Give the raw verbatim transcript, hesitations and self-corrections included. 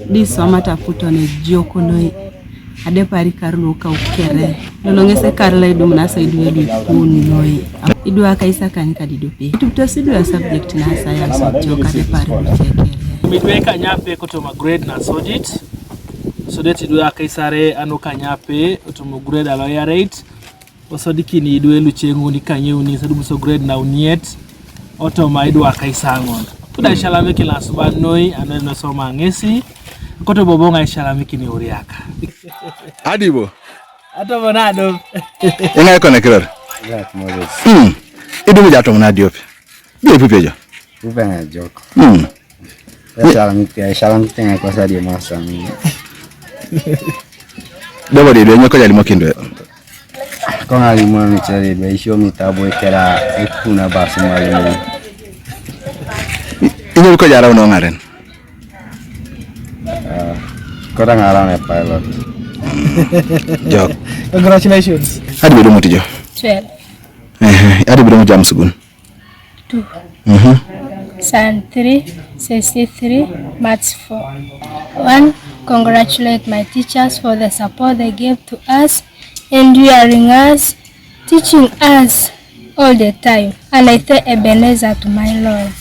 Di soma taputo ne jok noi. Adepar kar lo kau kere. Lolo ŋes ekar lo idum nasa idwe lu ipun noi. Idwe akaisakany kadi dope. Ituptos idwe subject na science ojok adepar lu kere. Idwe kanyape kotoma grade na sodit. Sodit idwe akaisare ano kanyape otomo grade alo yareit. Osodikini idwe lu ceŋuni kanyeuni sodumuso grade na uniet. Otoma idwe akaisaŋon. Kuda ishalamikin lasuban noi ano nosoma ŋesi. Koto bobo ŋa ishalamikin uriaka. Adibo. Atomo nado. Ina ikone kiror. Jack Moses. Hmm. Idumu ja atomo na diope. Bi ipupe jo. Upe na jok. Hmm. Eshalam ite, eshalam ite ŋa kosa di masa mi. Dobo di dwe nyoko jali mokindwe. Ko ŋalimu ni chere be isio mi tabo ikera ikuna basi mwalimu. Inyo ko jara uno ŋaren. Ah, kota ŋaran e pilot. Jok. Congratulations. Adi bedo muti jo. Twelve. Eh, adi bedo mu jam sukun. Two. Mhm. Science three, C C three, Maths four. One, congratulate my teachers for the support they gave to us, enduring us, teaching us all the time. And I thank Ebenezer to my Lord.